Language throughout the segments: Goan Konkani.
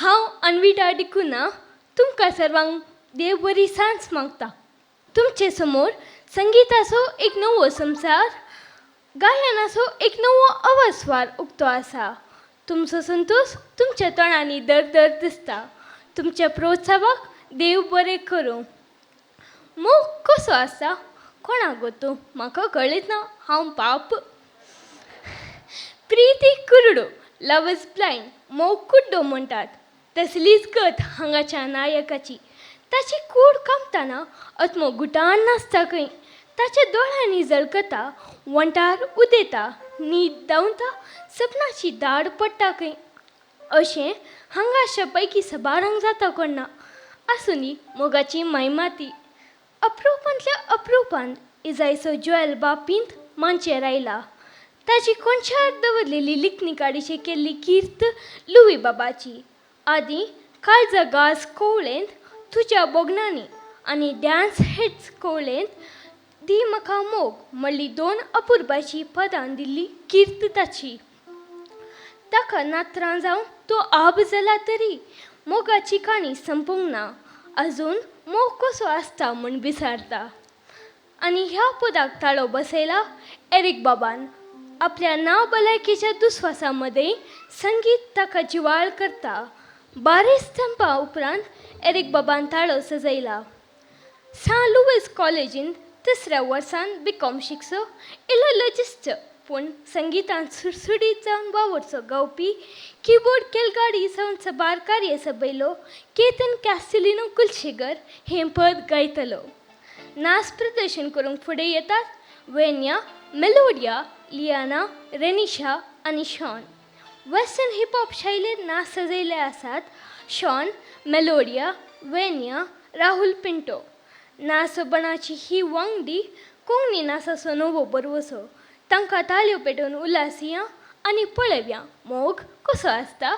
हांव अन्विटा डिकुना तुमकां सर्वांक देव बरी सांज मागता. तुमचे समोर संगीताचो एक नवो संवसार, गायनाचो एक नवो अवस्वार उक्तो आसा. तुमचो संतोश तुमच्या तोंडांनी दर दर दिसता. तुमच्या प्रोत्सावाक देव बरें करूं. मोग कसो आसता कोणाक गो तूं, म्हाका कळ्ळेंच ना, हांव पाप. प्रिती कुरडो, लव is blind, मोग कुड्डो म्हणटात तसलीच गत हांगाच्या नायकाची. ताची कूड कांपतना आत्मो गुटान नासता खंय. ताच्या दोळ्यांनी झळकता, वंठार उदेता, न्हीद धांवता, सपनाची दाड पडटा खंय. अशें हांगाच्या पैकी सबारांक जाता कोण्णा. आसूं मोगाची मायमाती. अप्रुपांतल्या अप्रुपान इजायचो ज्वेल बापींत मांचेर आयला. ताची कोणशार दवरलेली लिखणी काडीची केल्ली कीर्त लुवी बाबाची. आदी काळजा गाज कोवळेंत तुज्या बोगनांनी आनी डान्स हिट्स कोवळेंत दी म्हाका मोग म्हणली दोन अपुरबायची पदां दिल्ली कीर्त ताची. ताका नात्रां जावन तो आब जाला तरी मोगाची काणी संपूंक ना. अजून मोग कसो आसता म्हूण विचारता. आनी ह्या पदाक ताळो बसयला एरीक बाबान. आपल्या नांव भलायकेच्या दुस्वासा मदें संगीत ताका जिवाळ करता. बारीस तेंपा उपरांत एरीक बाबान ताळो सजयला. सां लुवीस कॉलेजींत तिसऱ्या वर्सान बी कॉम शिकचो इल्लो लजिस्ट पूण संगितान सुडसुडीत जावन वावुरचो गावपी किबोर्ड केलगाडी जावन सबार कार्य सबयलो केतन कॅस्टेलिनो कुलशेगर हें पद गायतलो. नाच प्रदर्शन करूंक फुडें येतात वेन्या, मेलोडिया, लियाना, रेनिशा आनी शॉन. वेस्टर्न हिपहॉप शैलीर नाच सजयले आसात शॉन, मेलोडिया, वेन्या, राहुल पिंटो. नाचोबणाची ही वांगडी कोंकणी नाचाचो नवो बरवसो. तांकां ताळयो पेटोवन उल्हासया आनी पळोवया मोग कसो आसता.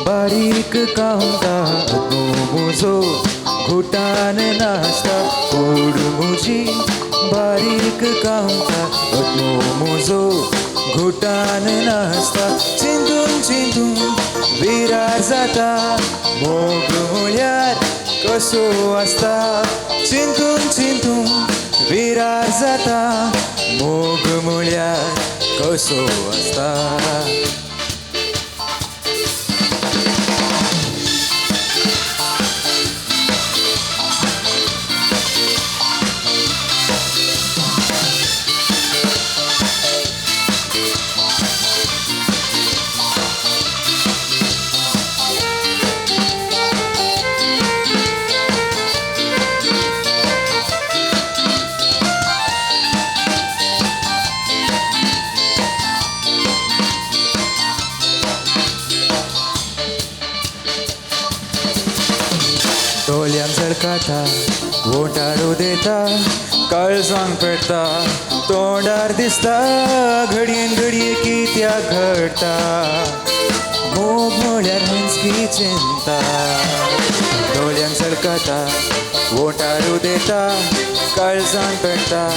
बारीक कामता म्हजो घुटान नाचता. कूड म्हजी बारीक कामता म्हजो घुटान नाचता. चिंतून चिंतून विरार जाता मोग म्हळ्यार कसो आसता. चिंतून चिंतून विरार जाता मोग म्हळ्यार कसो आसता. दोळ्यांक झळकाता वोंठार उदेता काळजांक पेटता तोंडार दिसता घडयेन घडये कित्याक घडटा मोग म्हळ्यार हेंच की चिंता. दोळ्यांक झळकाता वोंठार उदेता काळजांक पेटता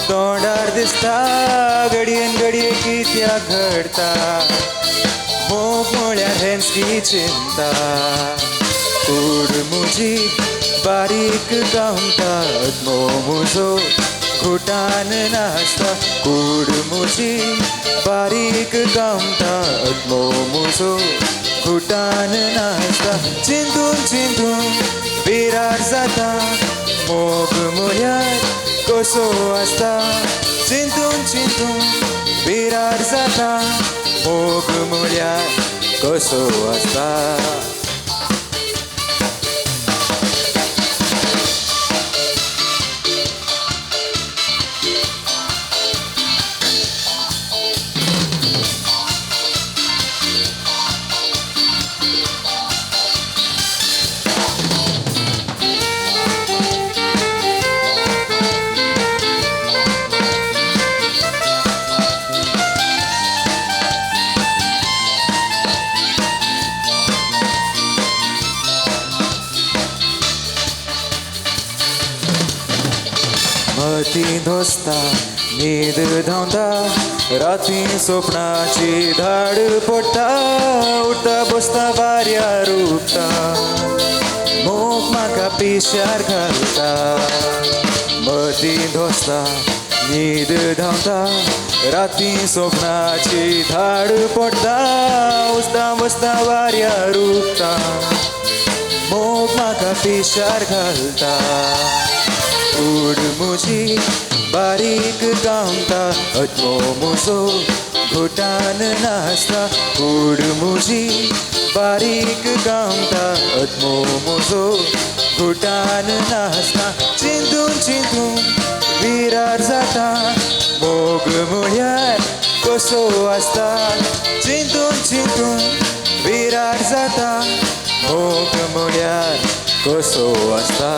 तोंडार दिसता घडयेन घडये कित्याक घडटा मोग म्हळ्यार हेंच की चिंता. कूड म्हजी बारीक कामता म्हजो घुटान नाचता. कूड म्हजी बारीक कामता म्हजो घुटान नाचता. चिंतून चिंतून विरार जाता मोग म्हळ्यार कसो आसता. चिंतून चिंतून विरार जाता मोग म्हळ्यार कसो आसता. न्हीद धांवता, राती सोपणाची धाड पडटा, उठता बसता वाऱ्यार उठता, मोग म्हाका पिश्यार घालता. मती धोसता, न्हीद धांवता, राती सोपणाची धाड पडटा, उठता बसता वाऱ्यार उठता, मोग म्हाका पिश्यार घालता. कूड म्हजी बारीक कामता, आत्मो म्हजो घुटान नाचता. कूड म्हजी बारीक कामता, आत्मो म्हजो घुटान नाचता. चिंतून चिंतून विरार जाता, मोग म्हळ्यार कसो आसता. चिंतून चिंतून विरार जाता, मोग म्हळ्यार कसो आसता.